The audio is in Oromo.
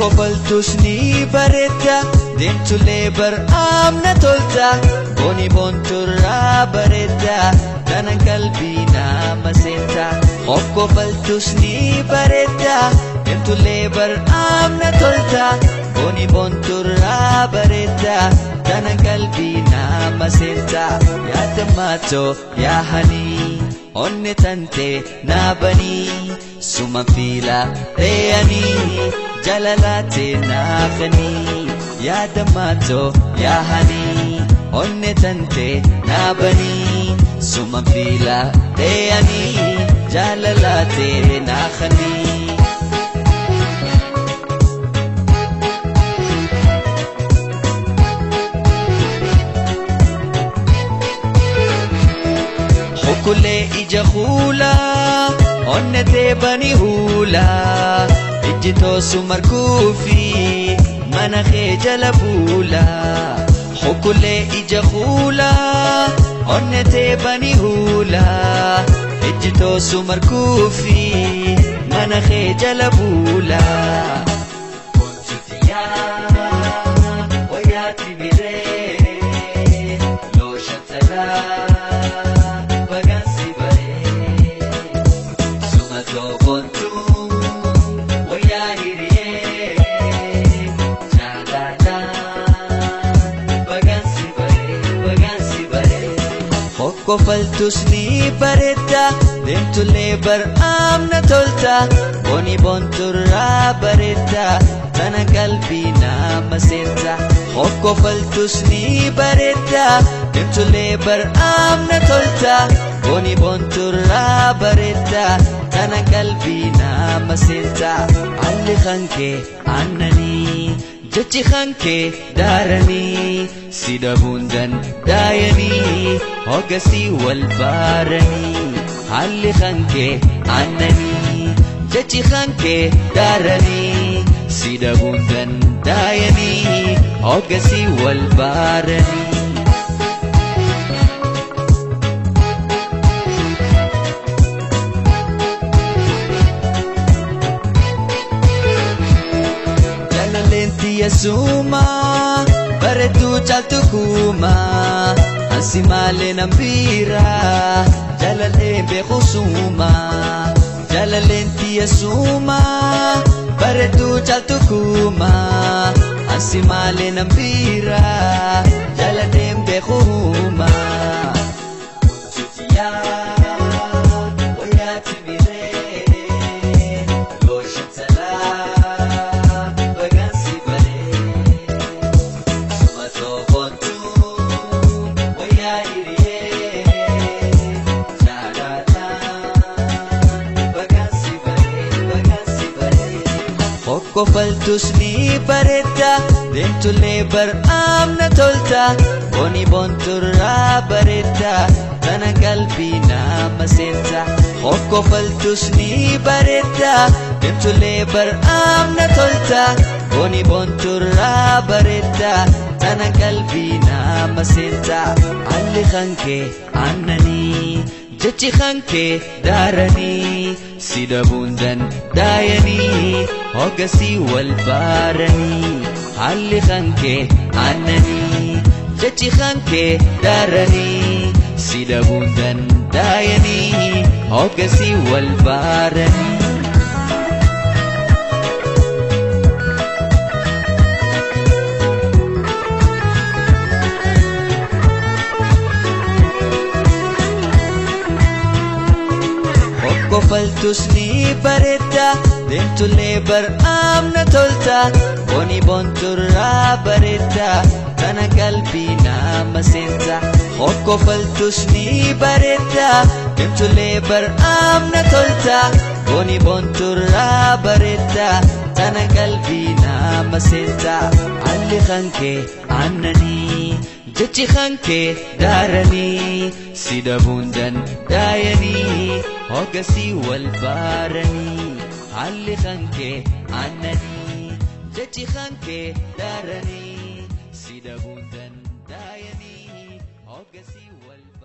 Hokkofaltus ni bareedda deemtullee bar'aamna tolta booni boonturraa bareedda tanan qalbii nama seenta. Hokkofaltus ni bareedda deemtullee bar'aamna tolta booni boonturraa bareedda tanan qalbii nama seenta. Yaada maatoo yaa hanii onne tante naabanii suma fiila dheeyanii jalalaate naafanii. Yaada maatoo yaa hanii onne tante naabanii suma fiila dheeyanii jalalaate naafanii. Hukulee ija kuulaa onne teebani huulaa ijji toosu markuufi mana kee jala buulaa. Hukulee ija kuulaa onne teebani huulaa ijji toosu markuufi mana kee jala buulaa. Boontuutiyaa wayyaati miree looshantalaa. Hokkofaltus ni bareedda deemtullee bar'aamna tolta booni boonturraa bareedda tana qalbii nama seenta. Hokkofaltus ni bareedda deemtullee bar'aamna tolta booni boonturraa bareedda tana qalbii nama seenta. Alli kankee aannanii jechi kankee daaranii si dhabuun dandaayanii hogasii wal baaranii. Haalli kankee aannanii jechi kankee daaranii si dhabuun dandaayanii hogasii wal baaranii. Yesuuma bareedduu caaltu kuuma ansi maalee nan biira jalalee beeku suuma. Jalaleenti Yesuuma bareedduu caaltu kuuma ansi maalee nan biira jalalee beeku huuma. Hokkofaltus ni bareedda deemtullee bar'aamna tolta booni boonturraa bareedda tana qalbii nama seenta. Hokkofaltus ni bareedda deemtullee bar'aamna tolta booni boonturraa bareedda tana qalbii nama seenta. Alli kankee aannanii jechi kankee daaranii si dhabuun dandaayanii hogasii wal baaranii. Haalli kankee aannanii jechi kankee daaranii si dhabuun dandaayanii hogasii wal baaranii. Hokkofaltus ni bareedda deemtullee bar'aamna tolta booni boonturraa bareedda tana qalbii nama seenta. Hokkofaltus ni bareedda deemtullee bar'aamna tolta booni boonturraa bareedda tana qalbii nama seenta. Alli kankee aannanii jechi kankee daaranii si dhabuun dandaayanii hogasii wal baaranii. Haalli kankee aannanii jechi kankee daaranii si dhabuun dandaayanii hogasii wal baaranii.